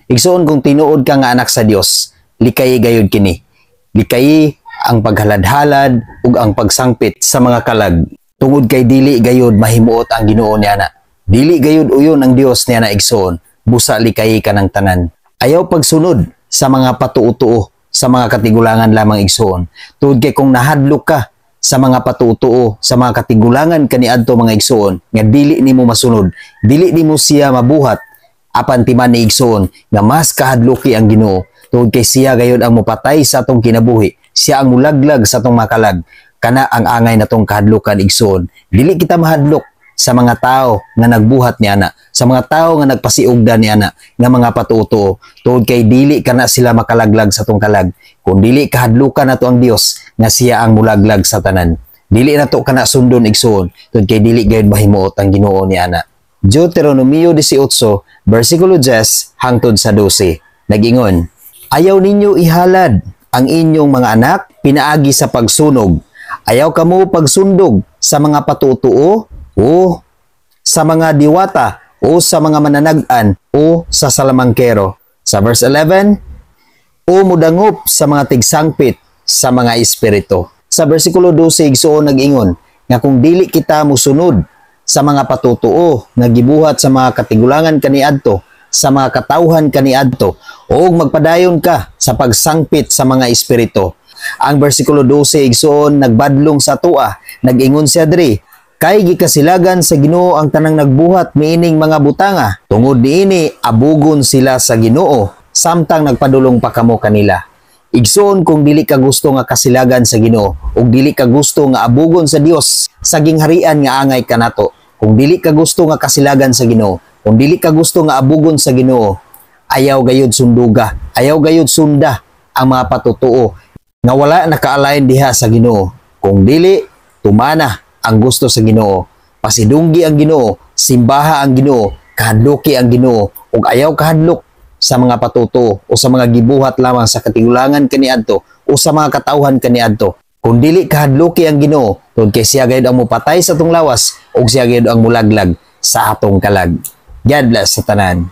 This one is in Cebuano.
Igsoon, kung tinuod ka nga anak sa Dios, likayi gayud kini. Likayi ang paghalad-halad ug ang pagsangpit sa mga kalag. Tungod kay dili gayud mahimuot ang Ginoo niana. Dili gayud uyon ang Dios niana, igsoon. Busa likayi ka ng tanan. Ayaw pagsunod sa mga patuo-tuo sa mga katigulangan lamang, igsoon. Tungod kay kung nahadlok ka sa mga patuo-tuo sa mga katigulangan kaniadto, mga igsoon, nga dili nimo masunod, dili nimo siya mabuhat, apan timan ni, igsoon, nga mas kahadluki ang Ginoo tungod kay siya gayud ang mupatay sa atong kinabuhi, siya ang mulaglag sa atong makalag. Kana ang angay natong kahadlukan, igsoon. Dili kita mahadlok sa mga tao nga nagbuhat niana, sa mga tao nga nagpasiugda niana nga mga patuo-tuo, tungod kay dili kana sila makalaglag sa atong kalag kung dili kahadlukan nato ang Dios nga siya ang mulaglag sa tanan. Dili nato kana sundon, igsoon, tungod kay dili gayud mahimuot ang Ginoo niana. Deuteronomio 18 versikulo 10 hangtod sa 12 nagingon, "Ayaw ninyo ihalad ang inyong mga anak pinaagi sa pagsunog. Ayaw kamo pagsundog sa mga patutuo o sa mga diwata o sa mga mananag-an o sa salamangkero." Sa verse 11, "O mudangop sa mga tigsangpit sa mga espiritu." Sa versikulo 12, igsoon, nag-ingon nga kung dili kita musunod sa mga patutuo nga gibuhat sa mga katigulangan kaniadto, sa mga katawhan kaniadto, o magpadayon ka sa pagsangpit sa mga espiritu. Ang versikulo 12, igsoon, nagbadlong sa atoa. Nag-ingon siya diri, "Kay gikasilagan sa Ginoo ang tanang nagbuhat niining mga butanga. Tungod niini abugon sila sa Ginoo samtang nagpadulong pa kamo kanila." Igsoon, kung dili ka gusto nga kasilagan sa Ginoo ug dili ka gusto nga abugon sa Dios sa gingharian nga angay kanato, kung dili ka gusto nga kasilagan sa Ginoo, kung dili ka gusto nga abugon sa Ginoo, ayaw gayud sunduga, ayaw gayud sunda ang mga patutuo nga wala naka-align diha sa Ginoo. Kung dili, tumana ang gusto sa Ginoo. Pasidunggi ang Ginoo, simbaha ang Ginoo, kahadluki ang Ginoo ug ayaw kahadlok sa mga patutuo o sa mga gibuhat lamang sa katigulangan kaniadto o sa mga katawhan kaniadto. Kung dili, kahadluki ang Ginoo tungod kay siya gayud ang mupatay sa atong lawas ug siya gayud ang mulaglag sa atong kalag. God bless sa tanan.